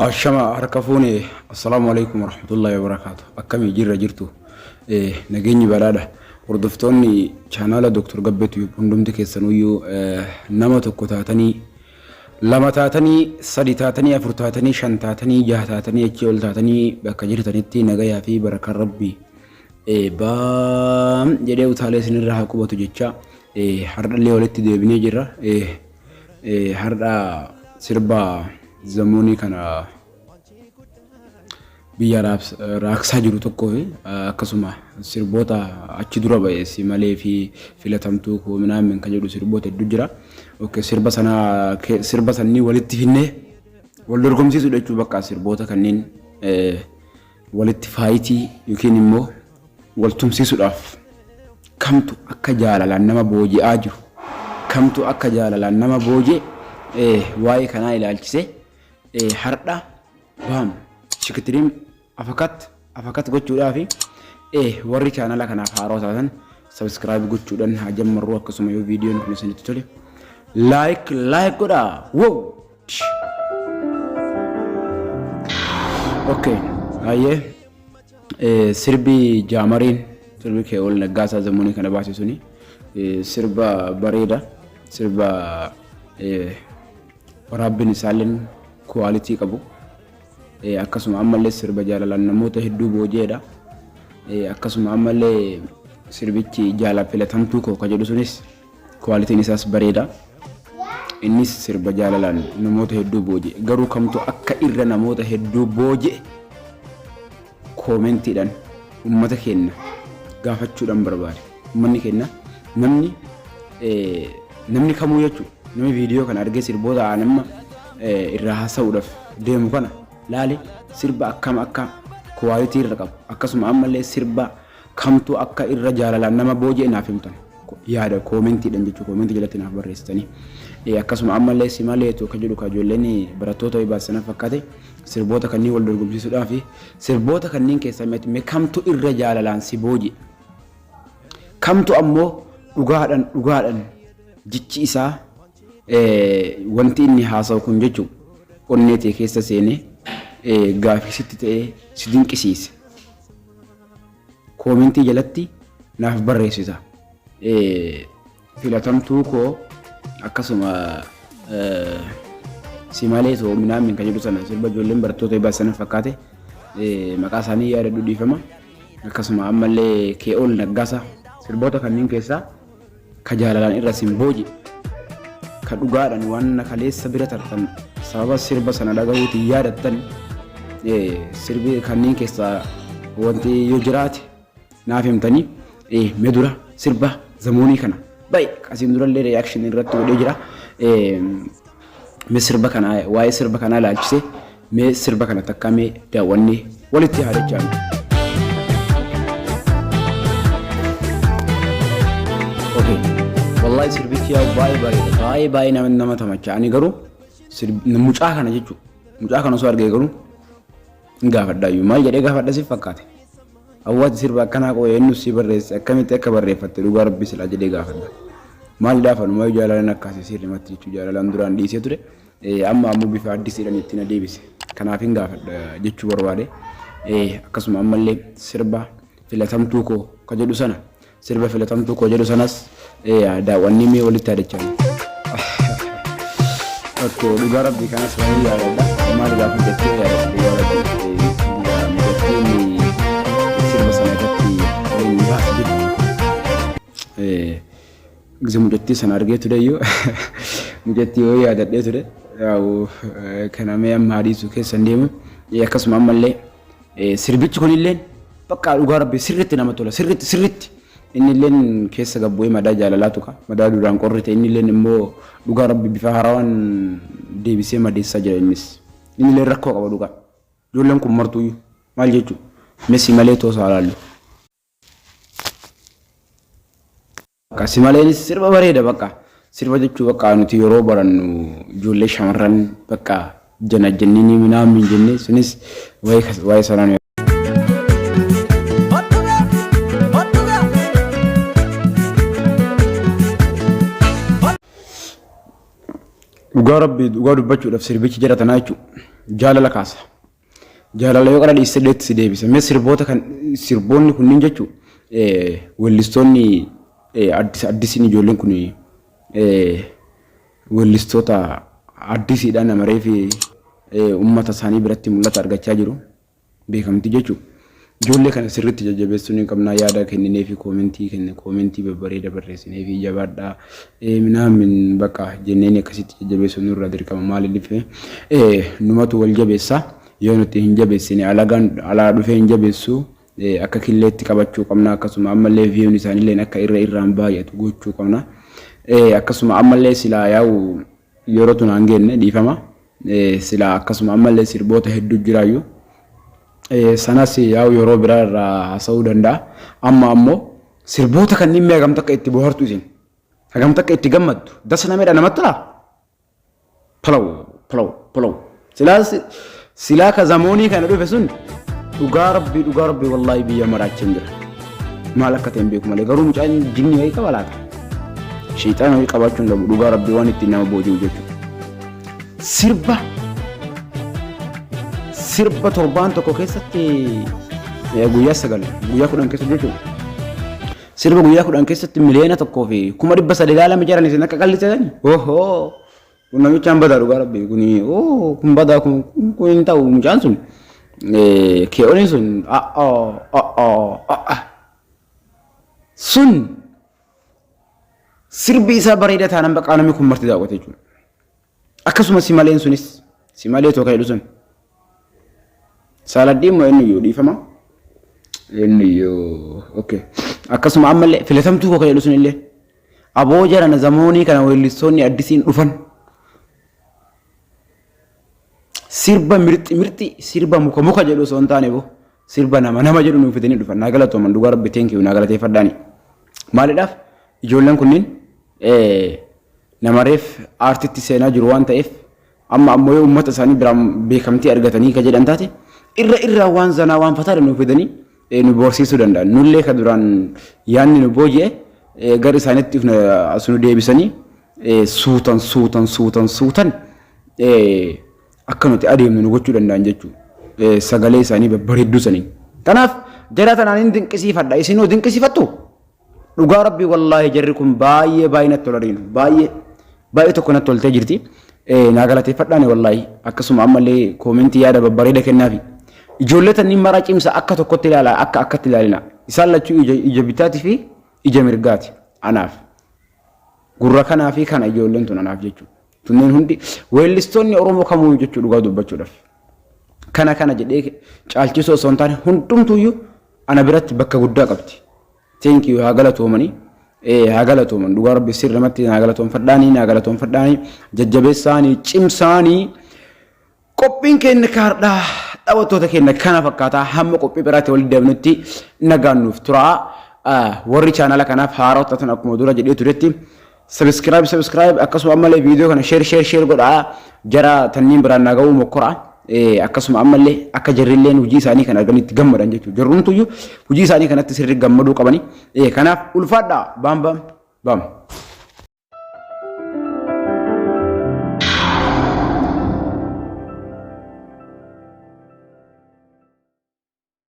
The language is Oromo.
Ashama harka fuune, assalaamu alaikum warahmatullahi wabarakaatu. Akkamii jirra jirtu? Nageenyi badhaadha. Hordoftoonni chaanaala Dr. Gabbee Tube hundumti keessanuyyuu nama tokko taatanii, lama taatanii, sadi taatanii, afur taatanii, shan taatanii, jaha taatanii, achii ol taatanii bakka jirtanitti nagayaa fi barakaan Rabbii baam jedhee utaalee isinirra haa qubatu jecha har'allee walitti deebinee jirra. Har'a sirba zamoonii kana biyya raaksaa jiru tokkoo fi akkasuma sirboota achi dura ba'e si malee fi filatamtuu koo minaamin kan jedhu sirboota hedduu jira. Okay, sirba sana sirba sannii walitti finnee wal dorgomsiisuu jechuu, bakka sirboota kanneen walitti faayitii yookiin immoo wal tumsiisuudhaaf, kamtu akka jaalalaan nama booji'aa jiru, kamtu akka jaalalaan nama booji'e, waa'ee kanaa ilaalchisee hardha baam shikitiriin afakat afakat gochuudhaaf, warri chaanala kanaaf haaroo taatan subscribe gochuudhaan haa jammarruu. Akkasuma yoo viidiyoon kun isinitti tole like like godhaa. Wow! Okay, hayyee, sirbi jaamariin, sirbi Keewol Naggaasaa Zamoonii kana baase suni sirba bareeda, sirba waraabbiin isaalleen quality qabu, akkasuma ammallee sirba jaalalaan namoota hedduu booji'eedha. Akkasuma ammallee sirbichi jaala filatamtuu koo ka jedhu sunis qualityn isaas bareeda. Innis sirba jaalalaan namoota hedduu booji'e. Garuu kamtu akka irra namoota hedduu booji'e koomentiidhaan uummata keenya gaafachuudhaan barbaade. Uummanni keenya, namni kamuu jechuudha. Namni viidiyoo kana argee sirboota aan amma irraa haasa'uudhaaf deemu kana laale, sirba akkam akka quality irra qabu, akkasuma ammallee sirba kamtu akka irra jaalalaan nama booji'e naaf himtan yaada koomentiidhaan jechuudha, koomentii jalatti naaf barreessitanii. Akkasuma ammallee si maleetu kan jedhu ka ijoolleen barattoota baasan fakkaate, sirboota kanneen wal dorgomsiisuudhaa fi sirboota kanneen keessaa mee kamtu irra jaalalaan si booji'e, kamtu ammoo dhugaadhaan dhugaadhaan jechi isaa, wanti inni haasa'u kun jechuun onnee ta'e keessa seenee gaafii sitti ta'ee si dinqisiise, koomentii jalatti naaf barreessita. Filatamtuu koo, akkasuma si malee too minaamin kan jedhu sana, sirba ijoolleen barattoota baasan fakkaate, maqaa isaanii yaadadhu, dhiifama. Akkasuma ammallee Kee'ool Naggaasa, sirboota kanneen keessaa ka jaalalaan irra sin booji'e, ka dhugaadhaan waan na kaleessa bira tartan sababa sirba sana dhagahuutiin yaadattan, sirbi kanneen keessaa wanti yoo jiraate naaf himtanii. Mee dura sirba zamoonii kana baay'ee asiin durallee reaction irratti godhee jira. Mee sirba kana, waa'ee sirba kanaa ilaalchisee, mee sirba kana takka mee daawwannee walitti haadachaa. Okay. Wallahi sirbichi yaa baay'ee bareeda. Baay'ee baay'ee nama tamacha. Ani garuu mucaa kana jechuudha. Mucaa kana osoo argee garuu hin gaafadhaayyuu. Maal jedhee gaafadha siif fakkaate? Hawwaati, sirba akkanaa qooyee eenyu si barreesse? Akkamitti akka barreeffatte dhugaa rabbi silaa jedhee gaafadha. Maal gaafa jaalalaan akkasii sirrimatti jechuudha. Jaalalaan duraan dhiisee ture. Amma ammoo bifa addisiidhaan ittiin adeebise. Kanaaf hin gaafadha jechuu barbaade. Akkasuma ammallee sirba filatamtuu koo ka jedhu sana, sirba filatamtuu koo jedhu sanas daawwannee mee walitti yaadachaa. Okay, dhugaa rabbii kanas waan yaadadha. Maal gaafa jettee yaadadha, dhugaa rabbii mucattiin sirba sana irratti waliin baase jedhu. Gise mucattii sana argee ture iyyuu, mucattii yoo yaadadhee ture, yaa'u kana mee amma hadiisu keessa hin deemu. Akkasuma ammallee sirbichi kunillee bakka dhugaa rabbii sirriitti nama tola, sirriitti sirriitti. Inni illeen keessa gabbu'ee madaa jaalalaa tuqa. Madaa duraan qorrite inni illeen immoo dhugaa rabbi bifa haarawaan deebisee madeessaa jira innis. Inni illeen rakkoo qaba dhugaa. Ijoolleen kun martuuyyuu maal jechuu? Messi malee toosaa laallu. Bakka si maleenis sirba bareeda, bakka sirba jechuu, bakka nuti yeroo barannu ijoollee shamarran bakka jana jennee minaamin jennee sunis waa'ee sanaan. Ottuga, ottuga. Dhugaa rabbi, dhugaa dubbachuudhaaf sirbichi jara tanaa jechuudha. Jaalala kaasa. Jaalala yoo qara dhiiste illee itti si deebisa. Mee sirboota kan sirboonni kunniin jechuun weellistoonni addis addisiin ijoolleen kun weellistoota addisiidhaan namaree fi uummata isaanii biratti mul'ata argachaa jiru. Beekamtii jechuudha. Ijoollee kana sirriitti jajjabeessuu ni qabna. Yaada kenninee fi koomentii kenne koomentii babbareeda barreessinee fi jabaadhaa minaamin bakka jenneen akkasitti jajjabeessuu nurraa dirqama. Maaliif numatu wal jabeessa. Yoo nuti hin jabeessine alagaan alaa dhufee hin jabeessu. Akka killeetti qabachuu qabna. Akkasuma ammallee viyuun isaaniillee akka irra irraan baay'atu gochuu qabna. Akkasuma ammallee silaa yaa'u yeroo tun hin geenne dhiifama. Silaa akkasuma ammallee sirboota hedduu jiraayyuu. Sanas yaa'u yeroo biraa irraa haasa'uu danda'a. Amma ammoo sirboota kanneen mee hagam takka itti bohaartu isin? Hagam takka itti gammaddu? Dasa namedha namatti tolaa? Palaw palaw palaw. Silaa silaa ka zamoonii kana dhufe sun dhugaa rabbii dhugaa rabbii wallaahi biyya maraachaa jira. Maal akka ta'e hin beeku malee garuu mucaan jinni wayii qaba laata? Sheexaana wayii qabaachuu hin dhabu dhugaa rabbii waan ittiin nama booji'u jechuudha. Sirba sirba torbaan tokko keessatti guyyaa 9 guyyaa 10 keessa jechuudha. Sirba guyyaa 10 keessatti 1,300,000 ilaalame jiran isin akka qalliseetani. Ohoo! Kun namichaan badaa dhugaa rabbii kun oo kun badaa kun kun hin ta'u mucaan sun kee'oleen sun sun sirbi isaa bareeda taanaan baqaa namni kun marti daawwate jechuudha. Akkasuma simaleen sunis simalee tokko jedhu sun saaladhii immoo eenyuyyuu dhiifama. Eenyuyyuu okay. Akkasuma ammallee filatamtuu koo jedhu sun illee aboo jarana zamoonii kana weellistoonni addisiin dhufan sirba mirxi mirxi sirba muka muka jedhu osoo hin taane boo sirba nama nama jedhu nuuf fidanii dhufan naa galatooman dhugaa rabbi thank you naa galateeffadhaani. Maaliidhaaf ijoolleen kunniin namareef aartitti seenaa jiru waan ta'eef amma ammoo yoo uummata isaanii biraan beekamtii argatanii ka jedhan taate irra irraa waan zanaa waan fataadha nuuf fidanii nu boorsiisuu danda'an. Nullee ka duraan yaanni nu booji'e gara isaaniitti as nu deebisanii suutan suutan suutan suutan akka nuti adeemnu nu gochuu danda'an jechuudha. Sagalee isaanii babbareedduu saniin. Kanaaf jara tanaan hin dinqisiifadha. Isinoo dinqisiifattu? Dhugaa rabbii wallaahi jarri kun baay'ee baay'ee natti tolaniiru. Baay'ee baay'ee tokko natti toltee jirti. Naa galateeffadhaani wallaahi. Akkasuma ammallee koomentii yaada babbareeda kennaafi. Ijoollee tanniin maraa cimsa akka tokkotti ilaala akka akkatti ilaalina. Isaan lachuu ija ija bitaatii fi ija mirgaati anaaf. Gurra kanaa fi kana ijoolleen tun anaaf jechuudha. Tunneen hundi weellistoonni Oromoo kamuu jechuu dhugaa dubbachuudhaaf. Kana kana jedhee caalchisuu osoo hin taane hundumtuuyyuu ana biratti bakka guddaa qabdi. Thank you haa galatoomanii. Haa galatooman dhugaa rabbi sirrimatti naa galatoomfadhaanii naa galatoomfadhaanii jajjabeessaanii cimsaanii qophiin keenya kaardhaa daawwattoota keenya kana fakkaataa hamma qophii biraatti walitti deebinutti nagaan nuuf turaa. Warri chaanala kanaaf haaraa taatan akkuma dura jedhee turetti subscribe subscribe akkasuma ammallee viidiyoo kana share share share godhaa jara tanniin biraan naa ga'uu mokkoraa. Akkasuma ammallee akka jarrilleen hojii isaanii kan arganitti gammadan jechuudha. Jarrumtuyyuu hojii isaanii kanatti sirrii gammaduu qabani. Kanaaf ulfaadhaa baam baam baam.